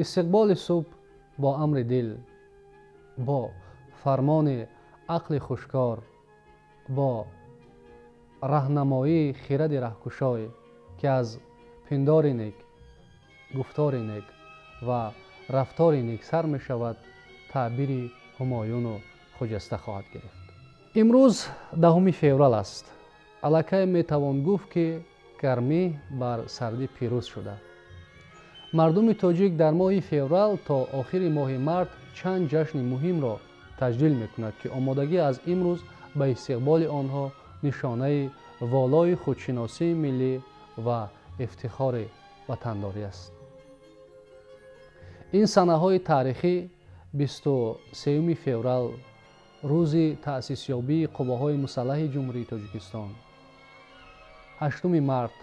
Истиқболи субҳ бо амри дил, бо фармони ақли хушкор, бо раҳнамоии хиради раҳкушой, ки аз пиндори нек, гуфтори нек ва рафтори нек сар мешавад, таъбири ҳумоюну хуҷаста хоҳад гирифт. Имрӯз 10 феврал аст. Аллакай метавон гуфт, ки гармӣ бар сардӣ пирӯз шуда. Мардуми тоҷик дар моҳи феврал то охири моҳи март чанд ҷашни муҳимро таҷлил мекунад, ки омодагӣ аз имрӯз ба истиқболи онҳо нишонаи волои худшиносии миллӣ ва ифтихори ватандорӣ аст. Ин санаҳои таърихӣ: 23 феврал, рӯзи таъсисёбии қувваҳои мусаллаҳи Ҷумҳурии Тоҷикистон, 8 март,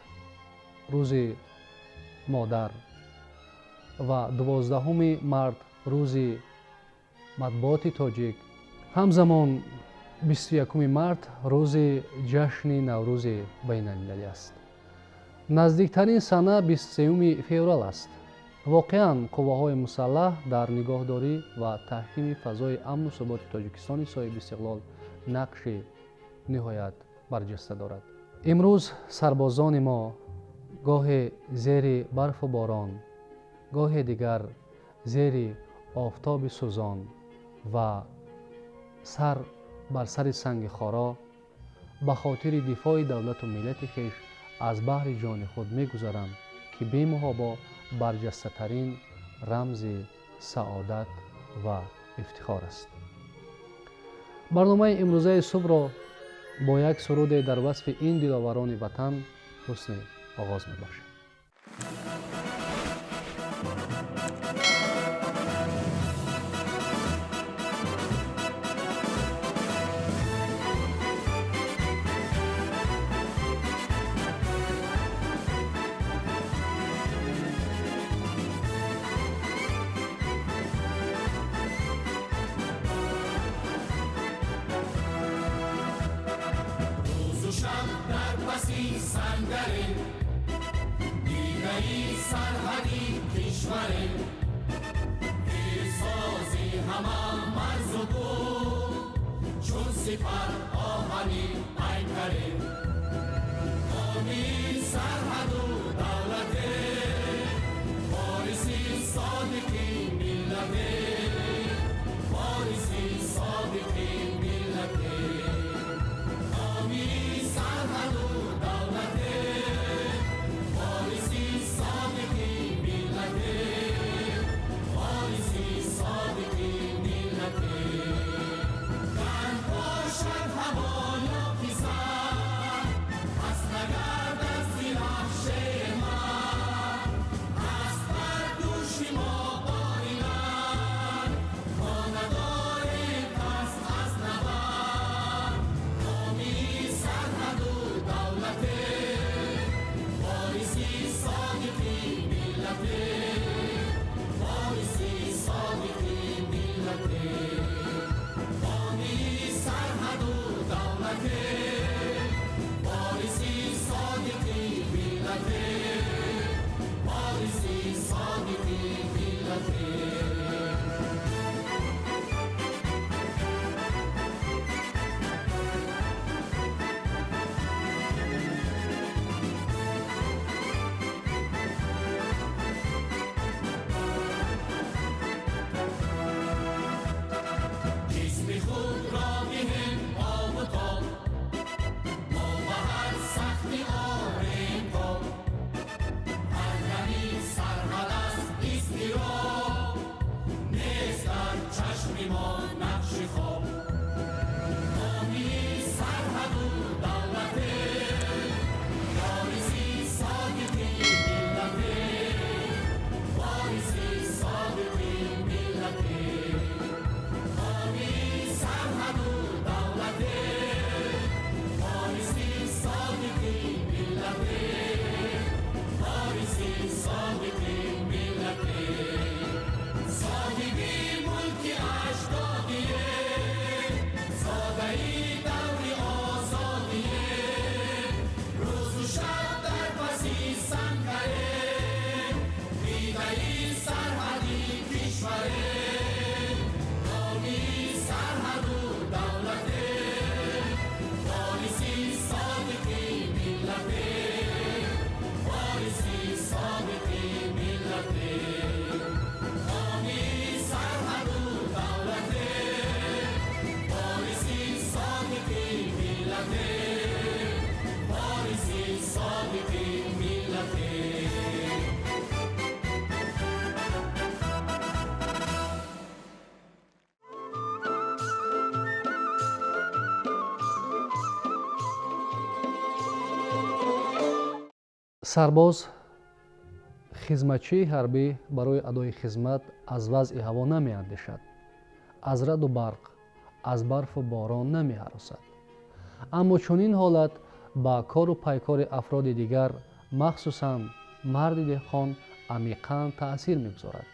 рӯзи модар, ва 12 март, рӯзи матбуоти тоҷик, ҳамзамон 21 март, рӯзи ҷашни Наврӯзи байналмилалӣ аст. Наздиктарин сана 23 феврал аст. Воқеан, қувваҳои мусаллаҳ дар нигоҳдорӣ ва таҳкими фазои амну суботи Тоҷикистони соҳибистиқлол нақши ниҳоят барҷаста дорад. Имрӯз сарбозони мо гоҳе зери барфу борон, гоҳе дигар зери офтоби сӯзон ва сар бар сари санги хоро ба хотири дифои давлату миллати хеш аз баҳри ҷони худ мегузаранд, ки бемуҳобо барҷастатарин рамзи саодат ва ифтихор аст. Барномаи имрӯзаи субҳро бо як суруде дар васфи ин диловарони ватан ҳусни оғоз мебошем. Сарҳади кишваре пирсози ҳама марзу бум, чун сипар оҳани пайкаре ҳоми сарҳаду давлате, вориси содиқи миллате, вориси содиқи миллате, ҳоми сарҳаду давлате, вориси содиқи миллате. Сарбоз, хизматчии ҳарбӣ барои адои хизмат аз вазъи ҳаво намеандешад, аз раъду барқ, аз барфу борон намеҳаросад. Аммо чунин ҳолат ба кору пайкори афроди дигар, махсусан марди деҳқон, амиқан таъсир мегузорад.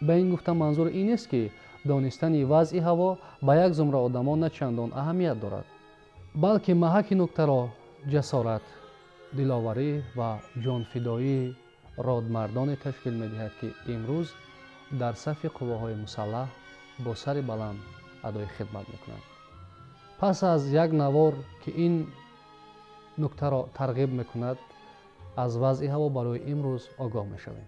Ба ин гуфта манзур ин нест, ки донистани вазъи ҳаво ба як зумра одамон на чандон аҳамият дорад, балки маҳаки нуктаро ҷасорат, диловарӣ ва ҷонфидоии родмардоне ташкил медиҳад, ки имрӯз дар сафи қувваҳои мусаллаҳ бо сари баланд адои хидмат мекунанд. Пас аз як навор, ки ин нуктаро тарғиб мекунад, аз вазъи ҳаво барои имрӯз огоҳ мешавем.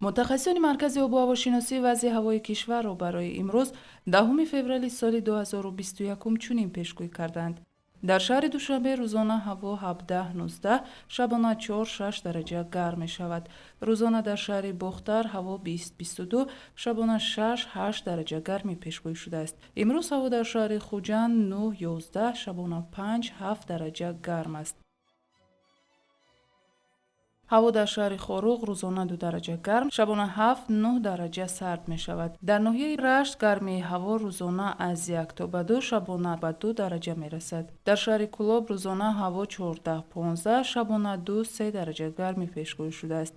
Мутахассисони Маркази обу ҳавошиносӣ вазъи ҳавои кишварро барои имрӯз, 10 феврали соли 2021, чунин пешгӯӣ карданд. Дар шаҳри Душанбе рӯзона ҳаво 17-19, шабона 4-6 дараҷа гарм мешавад. Рӯзона дар шаҳри Бохтар ҳаво 20-22, шабона 6-8 дараҷа гармӣ пешгӯӣ шудааст. Имрӯз ҳаво дар шаҳри Хуҷанд 9-11, шабона 5-7 дараҷа гарм аст. Ҳаво дар шаҳри Хоруғ рӯзона 2 дараҷа гарм, шабона 7-9 дараҷа сард мешавад. Дар ноҳияи Рашт гармии ҳаво рӯзона аз 1 то ба 2, шабона ба 2 дараҷа мерасад. Дар шаҳри Кӯлоб рӯзона ҳаво 14-15, шабона 2-3 дараҷа гармӣ пешгӯӣ шудааст.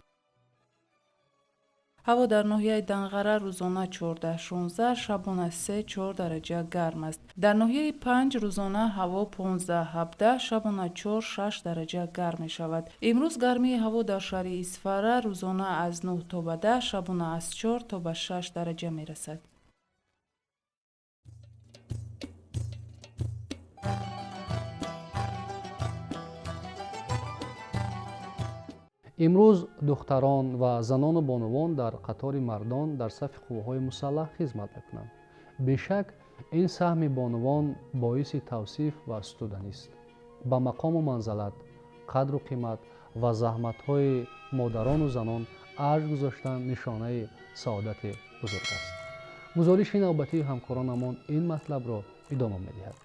Ҳаво дар ноҳияи Данғара рӯзона 14-16, шабона 3-4 дараҷа гарм аст. Дар ноҳияи Панҷ рӯзона ҳаво 15-17, шабона 4-6 дараҷа гарм мешавад. Имрӯз гармии ҳаво дар шаҳри Исфара рӯзона аз 9 то ба 10, шабона аз 4 то ба 6 дараҷа мерасад. Имрӯз духтарон ва занону бонувон дар қатори мардон дар сафи қувваҳои мусаллаҳ хизмат мекунанд. Бешак, ин саҳми бонувон боиси тавсиф ва сутуданист. Ба мақому манзалат, қадру қимат ва заҳматҳои модарону занон арҷ гузоштан нишонаи саодати бузург аст. Гузориши навбатии ҳамкоронамон ин матлабро идома медиҳад.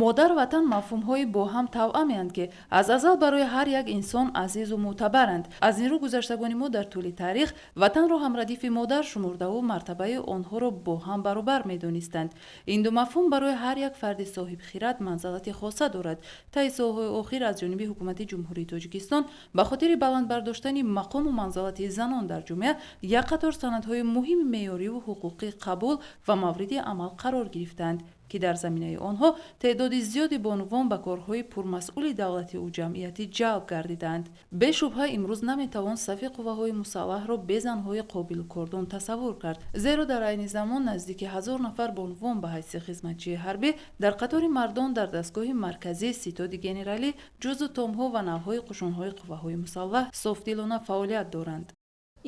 Модар, ватан мафҳумҳои бо ҳам тавъамеанд, ки аз азал барои ҳар як инсон азизу мӯътабаранд. Аз ин рӯ гузаштагони мо дар тӯли таърих ватанро ҳамрадифи модар шумурдаву мартабаи онҳоро бо ҳам баробар медонистанд. Ин ду мафҳум барои ҳар як фарди соҳибхират манзалати хоса дорад. Таи солҳои охир аз ҷониби Ҳукумати Ҷумҳурии Тоҷикистон ба хотири баланд бардоштани мақому манзалати занон дар ҷомеа як қатор санадҳои муҳими меъёриву ҳуқуқӣ қабул ва мавриди амал қарор гирифтаанд, ки дар заминаи онҳо теъдоди зиёди бонувон ба корҳои пурмасъули давлативу ҷамъиятӣ ҷалб гардидаанд. Бешубҳа, имрӯз наметавон сафи қувваҳои мусаллаҳро бе занҳои қобилу кордон тасаввур кард, зеро дар айни замон наздики 1000 нафар бонувон ба ҳайси хизматчии ҳарбӣ дар қатори мардон дар дастгоҳи марказӣ, ситоди генералӣ, ҷузу томҳо ва навъҳои қушунҳои қувваҳои мусаллаҳ софдилона фаъолият доранд.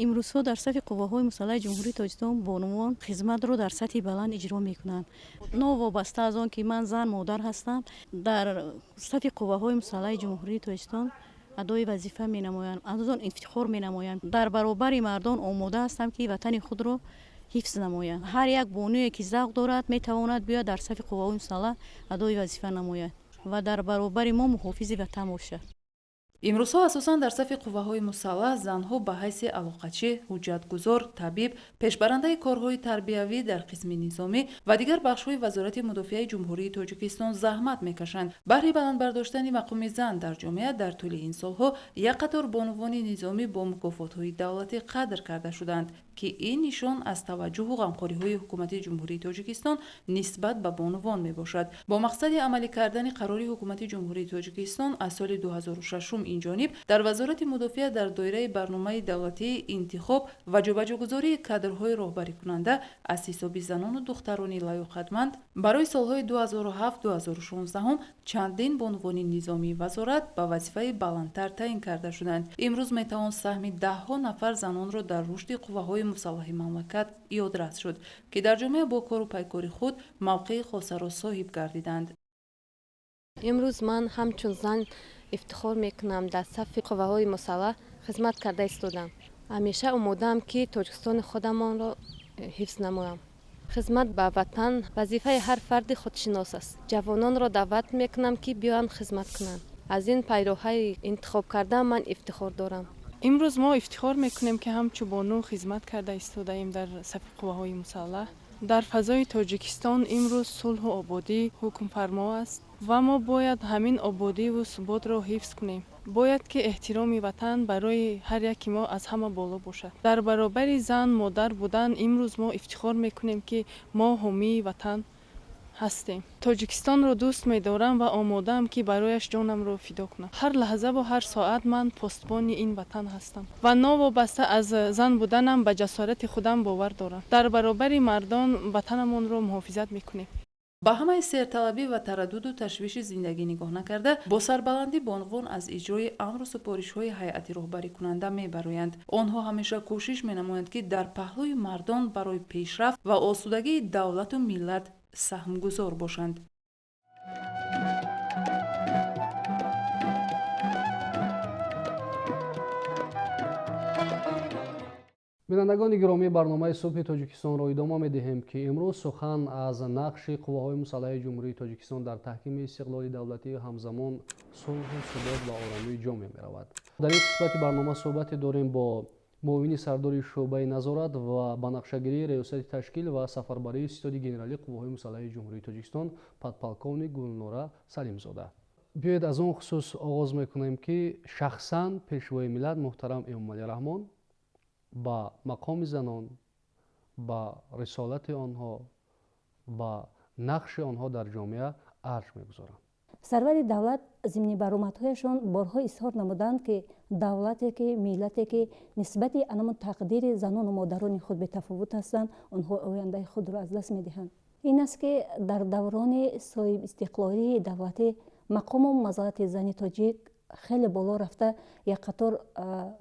Имрӯзҳо дар сафи қувваҳои мусаллаҳи Ҷумҳурии Тоҷикистон бонувон хизматро дар сатҳи баланд иҷро мекунанд. Новобаста аз он ки ман зан, модар ҳастам, дар сафи қувваҳои мусаллаҳи Ҷумҳурии Тоҷикистон адои вазифа менамоям, аз он ифтихор менамоям. Дар баробари мардон омода ҳастам, ки ватани худро ҳифз намоям. Ҳар як бонуе ки завқ дорад, метавонад биёяд дар сафи қувваҳои мусаллаҳ адои вазифа намояд ва дар баробари мо муҳофизи ватан бошад. Имрӯзҳо асосан дар сафи қувваҳои мусаллаҳ занҳо ба ҳайси алоқачӣ, ҳуҷҷатгузор, табиб, пешбарандаи корҳои тарбиявӣ дар қисми низомӣ ва дигар бахшҳои Вазорати мудофиаи Ҷумҳурии Тоҷикистон заҳмат мекашанд. Баҳри баланд бардоштани мақоми зан дар ҷомеа дар тӯли ин солҳо як қатор бонувони низомӣ бо мукофотҳои давлатӣ қадр карда шуданд, ки ин нишон аз таваҷҷуҳу ғамхориҳои ҳукумати Ҷумҳурии Тоҷикистон нисбат ба бонувон мебошад. Бо мақсади амалӣ кардани қарори ҳукумати Ҷумҳурии Тоҷикистон аз соли 2006 инҷониб дар Вазорати мудофиа дар доираи барномаи давлатии интихоб ва ҷобаҷогузории кадрҳои роҳбарикунанда аз ҳисоби занону духтарони лаёқатманд барои солҳои 2007-2016 чандин бонувони низомии вазорат ба вазифаи баландтар таъин карда шуданд. Имрӯз метавон саҳми даҳҳо нафар занонро дар рушди қувваҳои мусаллаҳи мамлакат ёдрас шуд, ки дар ҷомеа бо кору пайкори худ мавқеи хосаро соҳиб гардиданд. Имрӯз ман ҳамчун зан ифтихор мекунам, дар сафи қувваҳои мусаллаҳ хизмат карда истодам. Ҳамеша омодаам, ки Тоҷикистони худамонро ҳифз намоям. Хизмат ба ватан вазифаи ҳар фарди худшинос аст. Ҷавононро даъват мекунам, ки биёянд хизмат кунанд. Аз ин пайроҳаи интихоб кардан ман ифтихор дорам. Имрӯз мо ифтихор мекунем, ки ҳамчун бону хизмат карда истодаем дар сафи қувваҳои мусаллаҳ. Дар фазои Тоҷикистон имрӯз сулҳу ободӣ ҳукмфармо аст ва мо бояд ҳамин ободиву суботро ҳифз кунем. Бояд ки эҳтироми ватан барои ҳар яки мо аз ҳама боло бошад. Дар баробари зан модар будан имрӯз мо ифтихор мекунем, ки мо ҳомии ватан ҳастем. Тоҷикистонро дӯст медорам ва омодаам, ки барояш ҷонамро фидо кунам. Ҳар лаҳзаву ҳар соат ман посбони ин ватан ҳастам ва новобаста аз зан буданам ба ҷасорати худам бовар дорам. Дар баробари мардон ватанамонро муҳофизат мекунем. Ба ҳамаи серталабӣ ва тараддуду ташвиши зиндагӣ нигоҳ накарда, бо сарбаландӣ бонувон аз иҷрои амру супоришҳои ҳайати роҳбарикунанда мебароянд. Онҳо ҳамеша кӯшиш менамоянд, ки дар паҳлӯи мардон барои пешрафт ва осудагии давлату миллат саҳмгузор бошанд. Бинандагони гиромӣ, барномаи субҳи Тоҷикистонро идома медиҳем, ки имрӯз сухан аз нақши қувваҳои мусаллаҳи Ҷумҳурии Тоҷикистон дар таҳкими истиқлоли давлатӣ, ҳамзамон сулҳу субот ва оромии ҷомеа меравад. Дар ин қисмати барнома суҳбате дорем бо муовини сардори шӯъбаи назорат ва банақшагирии Риёсати ташкил ва сафарбарии Ситоди генералии қувваҳои мусаллаҳи Ҷумҳурии Тоҷикистон, подполковник Гулнора Салимзода. Биёед, аз он хусус оғоз мекунем, ки шахсан Пешвои миллат муҳтарам Эмомалӣ Раҳмон ба мақоми занон, ба рисолати онҳо, ба нақши онҳо дар ҷомеа арҷ мегузоранд. Сарвари давлат зимни баромадҳояшон борҳо изҳор намуданд, ки давлате ки, миллате ки нисбати анамун тақдири занону модарони худ бетафовут ҳастанд, онҳо ояндаи худро аз даст медиҳанд. Ин аст, ки дар даврони соҳибистиқлолии давлатӣ мақому мазалати зани тоҷик хеле боло рафта, як қатор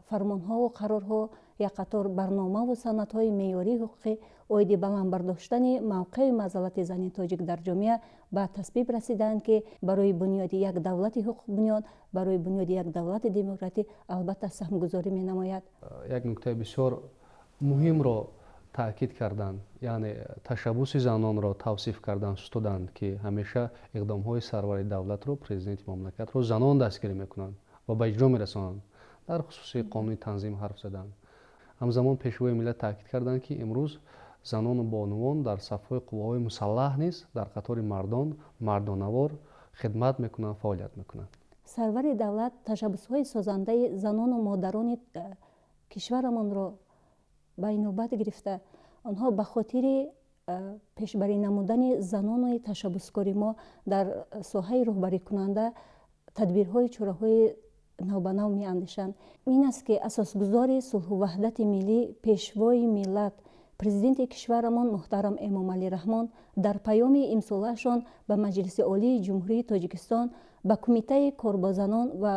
фармонҳову қарорҳо, як қатор барномаву санадҳои меъёрии ҳуқуқӣ оиди баланд бардоштани мавқеи мазалати зани тоҷик дар ҷомеа ба тасвиб расидаанд, ки барои бунёди як давлати ҳуқуқбунёд, барои бунёди як давлати демократӣ албатта саҳмгузорӣ менамояд. Як нуктаи бисёр муҳимро таъкид карданд, яъне ташаббуси занонро тавсиф кардан, сутуданд, ки ҳамеша иқдомҳои сарвари давлатро, президенти мамлакатро занон дастгирӣ мекунанд ва ба иҷро мерасонанд. Дар хусуси қонуни танзим ҳарф заданд. Ҳамзамон Пешвои миллат таъкид карданд, ки имрӯз занону бонувон дар сафҳои қувваҳои мусаллаҳ низ дар қатори мардон мардонавор хидмат мекунанд, фаъолият мекунанд. Сарвари давлат ташаббусҳои созандаи занону модарони кишварамонро ба инобат гирифта, онҳо ба хотири пешбарӣ намудани занони ташаббускори мо дар соҳаи роҳбарикунанда тадбирҳои чораҳои навбанав меандешанд. Ин аст, ки асосгузори сулҳу ваҳдати миллӣ, Пешвои миллат, Президенти кишварамон муҳтарам Эмомалӣ Раҳмон дар паёми имсолаашон ба Маҷлиси Олии Ҷумҳурии Тоҷикистон ба Кумитаи кор бо занон ва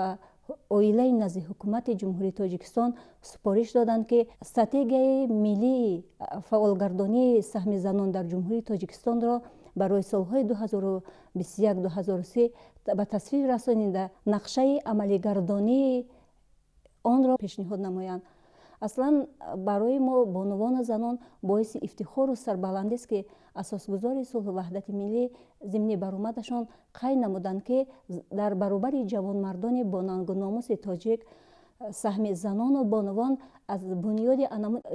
оилаи назди Ҳукумати Ҷумҳурии Тоҷикистон супориш доданд, ки стратегияи миллии фаъолгардонии саҳми занон дар Ҷумҳурии Тоҷикистонро барои солҳои 2021-2030 ба тасвиб расонида, нақшаи амалигардонии онро пешниҳод намоянд. Аслан барои мо бонувону занон боиси ифтихору сарбаландист, ки асосгузори сулҳу ваҳдати миллӣ зимни баромадашон қайд намуданд, ки дар баробари ҷавонмардони бонангу номуси тоҷик саҳми занону бонувон аз бунёди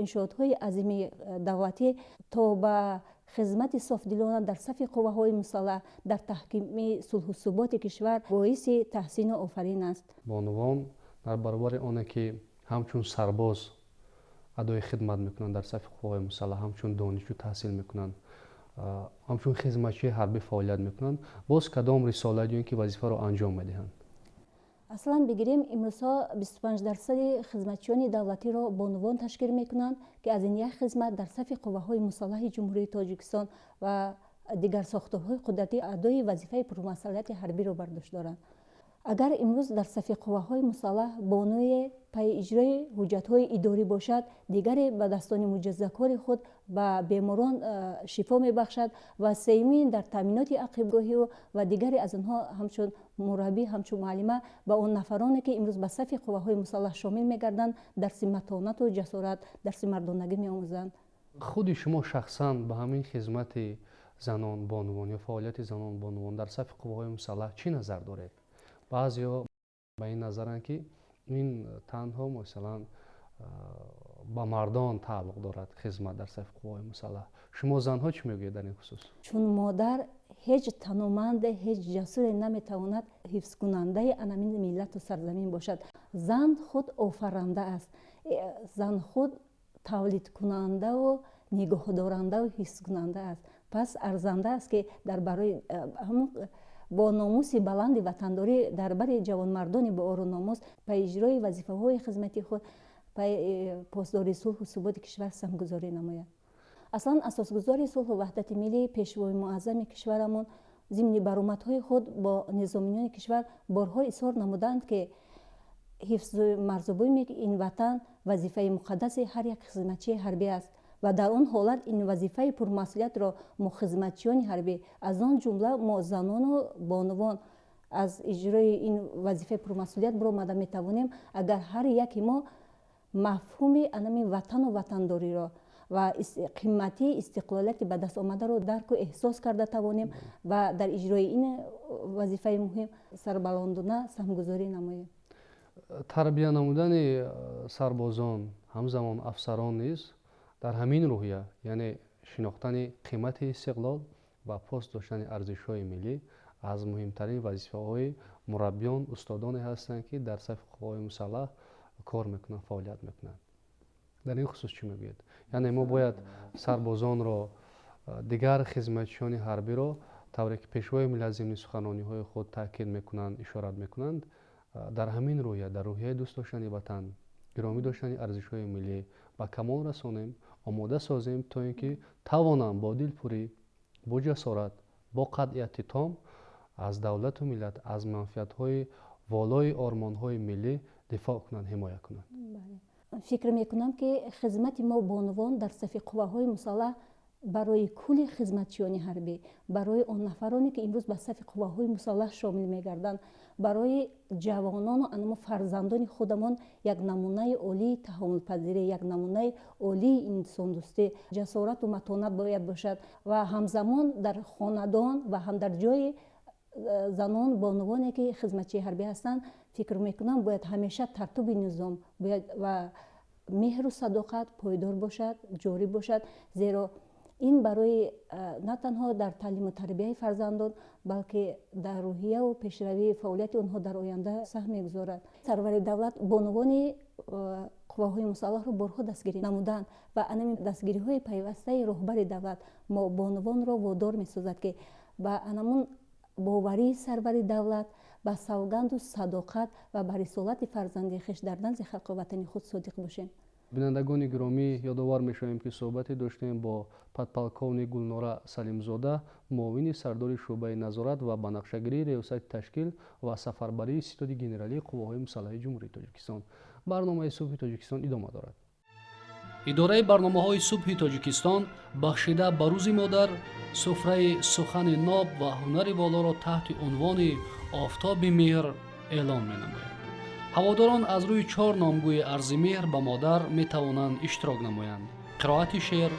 иншоотҳои азими давлатӣ то ба хизмати софдилона дар сафи қувваҳои мусаллаҳ дар таҳкими сулҳу суботи кишвар боиси таҳсину офарин аст. Бонувон дар баробари оне ки ҳамчун сарбоз, Адои хидмат мекунанд дар сафи қувваҳои мусаллаҳ, ҳамчун донишҷӯ таҳсил мекунанд, ҳамчун хизматчии ҳарбӣ фаъолият мекунанд, боз кадом рисолат ё ин ки вазифаро анҷом медиҳанд? Аслан бигирем, имрӯзҳо 25% хизматчиёни давлатиро бонувон ташкил мекунанд, ки аз ин як хизмат дар сафи қувваҳои мусаллаҳи Ҷумҳурии Тоҷикистон ва дигар сохторҳои қудратӣ адои вазифаи пурмасъулияти ҳарбиро бар дӯш доранд. Агар имрӯз дар сафи қувваҳои мусаллаҳ бонуе пайи иҷрои ҳуҷҷатҳои идорӣ бошад, дигаре ба дастони муҷизакори худ ба беморон шифо мебахшад ва сеюмин дар таъминоти ақибгоҳиу ва дигаре аз онҳо ҳамчун мураббӣ, ҳамчун муаллима ба он нафароне, ки имрӯз ба сафи қувваҳои мусаллаҳ шомил мегарданд, дарси матонату ҷасорат, дарси мардонагӣ меомӯзанд. Худи шумо шахсан ба ҳамин хизмати занон бонувон ё фаъолияти занон бонувон дар сафи қувваҳои мусаллаҳ чӣ назар доред? Баъзеҳо ба ин назаранд, ки ин танҳо, масалан, ба мардон тааллуқ дорад, хизмат дар сафи қувваҳои мусаллаҳ. Шумо занҳо чӣ мегӯед дар ин хусус? Чун модар ҳеҷ таноманде, ҳеҷ ҷасуре наметавонад ҳифзкунандаи анамин миллату сарзамин бошад. Зан худ офаранда аст, зан худ тавлидкунандаву нигоҳдорандаву ҳифзкунанда аст. Пас арзанда аст, ки дар барои ҳамун бо номуси баланди ватандорӣ дар бари ҷавонмардони бо ору номус па иҷрои вазифаҳои хизмати худ, па посдори сулҳу суботи кишвар саҳмгузорӣ намояд. Аслан асосгузори сулҳу ваҳдати миллӣ, пешвои муаззами кишварамон зимни баромадҳои худ бо низомиёни кишвар борҳо изҳор намуданд, ки ҳифзи марзубуми ин ватан вазифаи муқаддаси ҳар як хизматчии ҳарбӣ аст ва дар он ҳолат ин вазифаи пурмасъулиятро мо хизматчиёни ҳарбӣ, аз он ҷумла мо занону бонувон, аз иҷрои ин вазифаи пурмасъулият баромада метавонем, агар ҳар яке мо мафҳуми анами ватану ватандориро ва қиматии истиқлолияти ба даст омадаро дарку эҳсос карда тавонем ва дар иҷрои ин вазифаи муҳим сарбаландона саҳмгузорӣ намоем. Тарбия намудани сарбозон, ҳамзамон афсарон низ дар ҳамин рӯҳия, яъне шинохтани қимати истиқлол ва пос доштани арзишҳои миллӣ, аз муҳимтарин вазифаҳои мураббиён, устодоне ҳастанд, ки дар сафи қувваҳои мусаллаҳ кор мекунанд, фаъолият мекунанд. Дар ин хусус чӣ мегӯед? Яъне мо бояд сарбозонро, дигар хизматчиёни ҳарбиро, тавре ки пешвои миллат зимни суханрониҳои худ таъкид мекунанд, ишорат мекунанд, дар ҳамин рӯҳия, дар рӯҳияи дӯст доштани ватан, гиромӣ доштани арзишҳои миллӣ ба камол расонем, омода созем, то ин ки тавонанд бо дилпурӣ, бо ҷасорат, бо қатъияти том аз давлату миллат, аз манфиатҳои волои ормонҳои миллӣ дифоъ кунанд, ҳимоя кунанд. Фикр мекунам, ки хизмати мо бонувон дар сафи қувваҳои мусаллаҳ барои кулли хизматчиёни ҳарбӣ, барои он нафароне, ки имрӯз ба сафи қувваҳои мусаллаҳ шомил мегарданд, барои ҷавонону анамо фарзандони худамон як намунаи олии таҳаммулпазирӣ, як намунаи олии инсондӯстӣ, ҷасорату матонат бояд бошад ва ҳамзамон дар хонадон ва ҳам дар ҷои занон бонувоне, ки хизматчии ҳарбӣ ҳастанд, фикр мекунам, бояд ҳамеша тартиби низом бояд ва меҳру садоқат пойдор бошад, ҷорӣ бошад, зеро ин барои на танҳо дар таълиму тарбияи фарзандон, балки дар рӯҳияву пешравии фаъолияти онҳо дар оянда саҳм мегузорад. Сарвари давлат бонувони қувваҳои мусаллаҳро борҳо дастгирӣ намуданд ва анами дастгириҳои пайвастаи роҳбари давлат мо бонувонро водор месозад, ки ба анамун боварии сарвари давлат, ба савганду садоқат ва ба рисолати фарзанди хеш дар назди халқу ватани худ содиқ бошем. Бинандагони гиромӣ, ёдовар мешавем, ки суҳбате доштем бо подполковник Гулнора Салимзода, муовини сардори шӯъбаи назорат ва банақшагирии Риёсати ташкил ва сафарбарии Ситоди генералии қувваҳои мусаллаҳи Ҷумҳурии Тоҷикистон. Барномаи Субҳи Тоҷикистон идома дорад. Идораи барномаҳои Субҳи Тоҷикистон бахшида ба Рӯзи модар суфраи сухани ноб ва ҳунари волоро таҳти унвони «Офтоби меҳр» эълон менамояд. Ҳаводорон аз рӯи чор номгӯи арзи меҳр ба модар метавонанд иштирок намоянд: қироати шеър,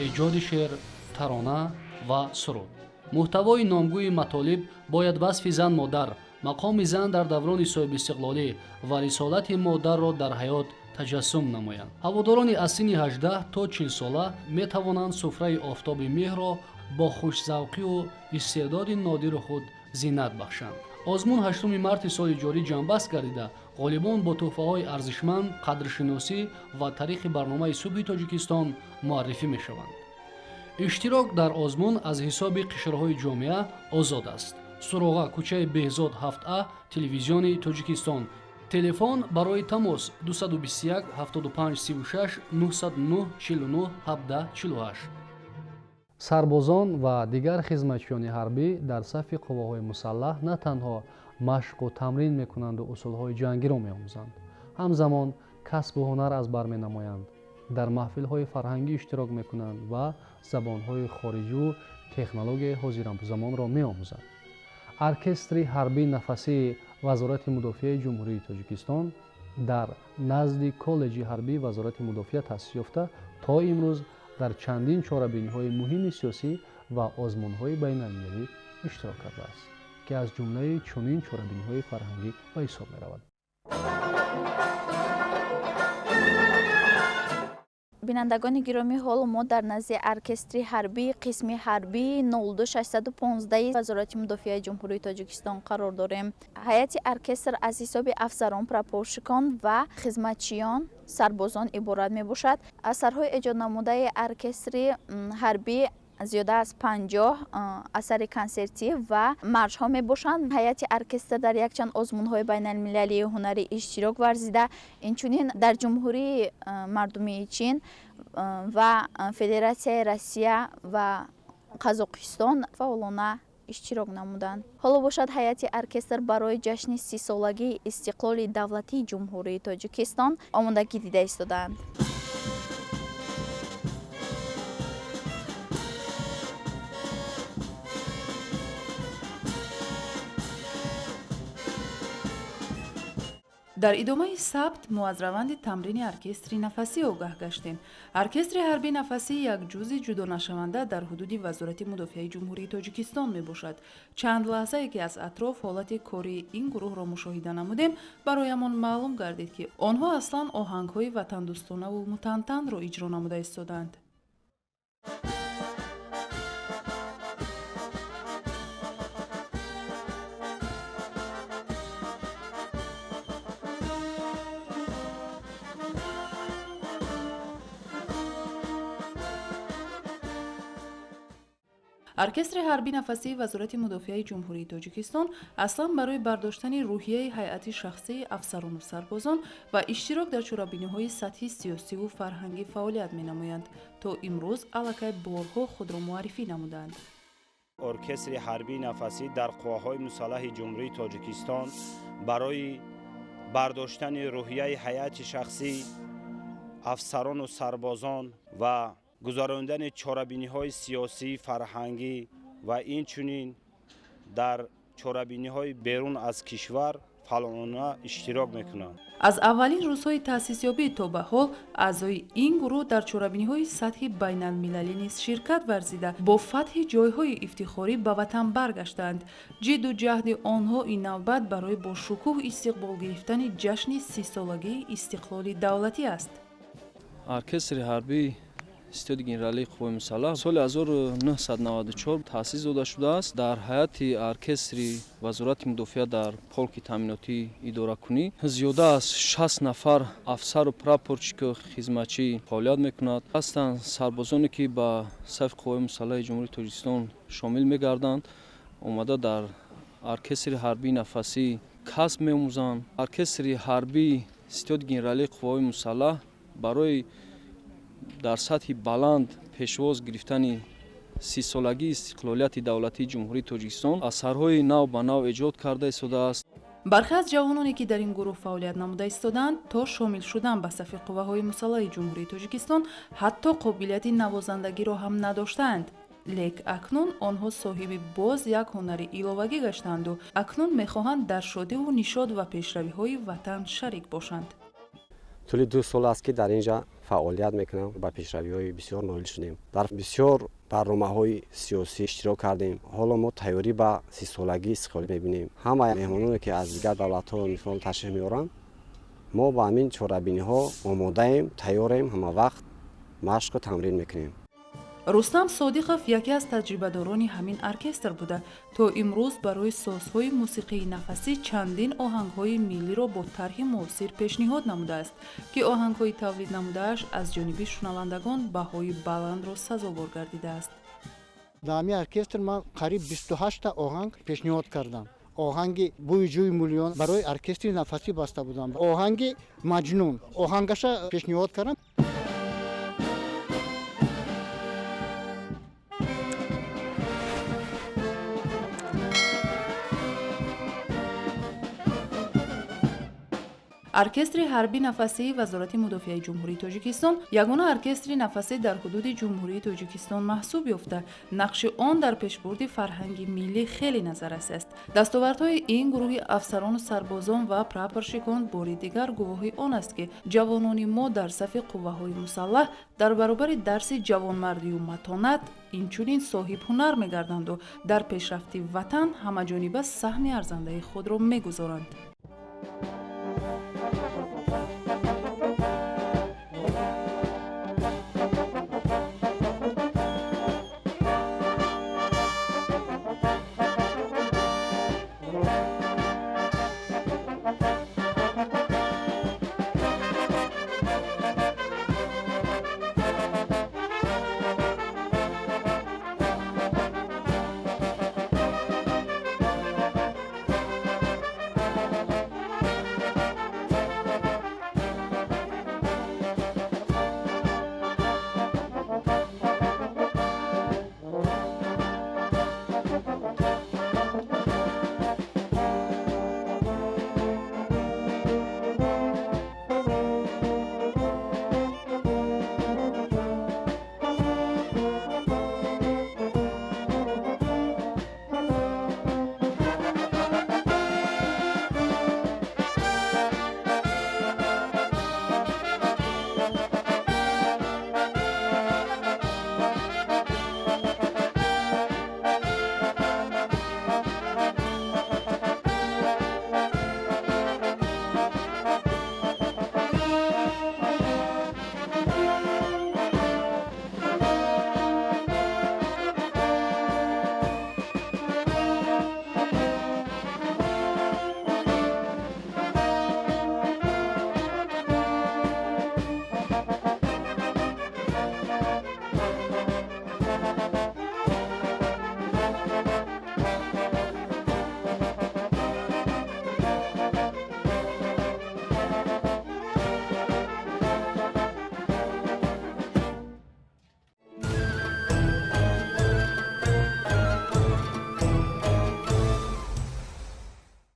эҷоди шеър, тарона ва суруд. Муҳтавои номгӯи матолиб бояд васфи зан модар, мақоми зан дар даврони соҳибистиқлолӣ ва рисолати модарро дар ҳаёт таҷассум намоянд. Ҳаводорони аз синни 18 то 40 сола метавонанд суфраи «Офтоби меҳрро» бо хушзавқию истеъдоди нодири худ зинат бахшанд. Озмун 8 марти соли ҷорӣ ҷамъбаст гардида, ғолибон бо тӯҳфаҳои арзишманд, қадршиносӣ ва таърихи барномаи Субҳи Тоҷикистон муаррифӣ мешаванд. Иштирок дар озмун аз ҳисоби қишрҳои ҷомеа озод аст. Суроға: кӯчаи Беҳзод 7А, Телевизиони Тоҷикистон. Телефон барои тамос: 221 75 36 909 49 17 48. Сарбозон ва дигар хизматчиёни ҳарбӣ дар сафи қувваҳои мусаллаҳ на танҳо машқу тамрин мекунанду усулҳои ҷангиро меомӯзанд, ҳамзамон касбу ҳунар аз бар менамоянд, дар маҳфилҳои фарҳангӣ иштирок мекунанд ва забонҳои хориҷиву технологияи ҳозиразамонро меомӯзанд. Оркестри ҳарбии нафасии Вазорати мудофиаи Ҷумҳурии Тоҷикистон дар назди Коллеҷи ҳарбии Вазорати мудофиа таъсис ёфта, то имрӯз дар чандин чорабиниҳои муҳими сиёсӣ ва озмунҳои байналмилалӣ иштирок кардааст, ки аз ҷумлаи чунин чорабиниҳои фарҳангӣ ба ҳисоб меравад. Бинандагони гиромӣ, ҳоло мо дар назди оркестри ҳарбии қисми ҳарбии 02615 Вазорати мудофиаи Ҷумҳурии Тоҷикистон қарор дорем. Ҳайати оркестр аз ҳисоби афсарон, прапорщикон ва хизматчиён, сарбозон иборат мебошад. Асарҳои эҷоднамудаи оркестри ҳарбӣ зиёда аз 50 асари консертӣ ва маршҳо мебошанд. Ҳайати оркестр дар якчанд озмунҳои байналмилалии ҳунарӣ иштирок варзида, инчунин дар Ҷумҳурии Мардумии Чин ва Федератсияи Россия ва Қазоқистон фаъолона иштирок намуданд. Ҳоло бошад, ҳайати оркестр барои ҷашни 30-солагии истиқлоли давлатии Ҷумҳурии Тоҷикистон омодагӣ дида истодаанд. Дар идомаи сабт мо аз раванди тамрини оркестри нафасӣ огаҳ гаштем. Оркестри ҳарбии нафасӣ як ҷузъи ҷудонашаванда дар ҳудуди Вазорати мудофиаи Ҷумҳурии Тоҷикистон мебошад. Чанд лаҳзае ки аз атроф ҳолати кории ин гурӯҳро мушоҳида намудем, бароямон маълум гардид, ки онҳо аслан оҳангҳои ватандӯстонаву мутантанро иҷро намуда истодаанд. Оркестри ҳарбии нафасии Вазорати мудофиаи Ҷумҳурии Тоҷикистон аслан барои бардоштани рӯҳияи ҳайати шахсии афсарону сарбозон ва иштирок дар чорабиниҳои сатҳи сиёсиву фарҳангӣ фаъолият менамоянд. То имрӯз аллакай борҳо худро муаррифӣ намуданд. Оркестри ҳарбии нафасӣ дар қувваҳои мусаллаҳи Ҷумҳурии Тоҷикистон барои бардоштани рӯҳияи ҳайати шахсӣ афсарону сарбозон ва гузарондани чорабиниҳои сиёсӣ, фарҳангӣ ва инчунин дар чорабиниҳои берун аз кишвар фаъолона иштирок мекунанд. Аз аввалин рӯзҳои таъсисёбӣ то ба ҳол аъзои ин гурӯҳ дар чорабиниҳои сатҳи байналмилалӣ низ ширкат варзида, бо фатҳи ҷойҳои ифтихорӣ ба ватан баргаштанд. Ҷидду ҷаҳди онҳо ин навбат барои бо шукӯҳ истиқбол гирифтани ҷашни 30-солагии истиқлоли давлатӣ аст. Оркестри ҳарбии Ситоди генералии қувваҳои мусаллаҳ соли 1994 таъсис дода шудааст. Дар ҳайати оркестри Вазорати мудофиа дар полки таъминотии идоракунӣ зиёда аз 60 нафар афсару прапорщику хизматчӣ фаъолият мекунад. Ҳастанд сарбозоне, ки ба сафи қувваҳои мусаллаҳи Ҷумҳурии Тоҷикистон шомил мегарданд, омада дар оркестри ҳарбии нафасӣ касб меомӯзанд. Оркестри ҳарбии Ситоди генералии қувваҳои мусаллаҳ барои дар сатҳи баланд пешвоз гирифтани 30-солагии истиқлолияти давлатии Ҷумҳурии Тоҷикистон асарҳои нав ба нав эҷод карда истодааст. Бархе аз ҷавононе, ки дар ин гурӯҳ фаъолият намуда истодаанд, то шомил шудан ба сафи қувваҳои мусаллаҳи Ҷумҳурии Тоҷикистон ҳатто қобилияти навозандагиро ҳам надоштаанд. Лек акнун онҳо соҳиби боз як ҳунари иловагӣ гаштаанду акнун мехоҳанд дар шодиву нишод ва пешравиҳои ватан шарик бошанд. Тӯли 2 сол аст, ки дар ин ҷа фаъолият мекунам, ба пешравиҳои бисёр ноил шудем. Дар бисёр барномаҳои сиёсӣ иштирок кардем. Ҳоло мо тайёрӣ ба 30-солагии истиқлолӣ мебинем. Ҳамаи меҳмононе, ки аз дигар давлатҳо мисол ташриф меоранд, мо ба ҳамин чорабиниҳо омодаем, тайёрем, ҳама вақт машқу тамрин мекунем. Рустам Содиқов яке аз таҷрибадорони ҳамин оркестр буда, то имрӯз барои созҳои мусиқии нафасӣ чандин оҳангҳои миллиро бо тарҳи муосир пешниҳод намудааст, ки оҳангҳои тавлид намудааш аз ҷониби шунавандагон баҳои баландро сазовор гардидааст. Дар ҳамин оркестр ман қариб 28та оҳанг пешниҳод кардам. Оҳанги бӯи ҷӯи мулиён барои оркестри нафасӣ баста будам. Оҳанги Маҷнун оҳангаша пешниҳод кардам. Оркестри ҳарби нафасии Вазорати мудофиаи Ҷумҳурии Тоҷикистон ягона оркестри нафасӣ дар ҳудуди Ҷумҳурии Тоҷикистон маҳсуб ёфта, нақши он дар пешбурди фарҳанги миллӣ хеле назаррас аст. Дастовардҳои ин гурӯҳи афсарону сарбозон ва прапорщикон бори дигар гувоҳи он аст, ки ҷавонони мо дар сафи қувваҳои мусаллаҳ дар баробари дарси ҷавонмардию матонат инчунин соҳибҳунар мегарданду дар пешрафти ватан ҳамаҷониба саҳми арзандаи худро мегузоранд.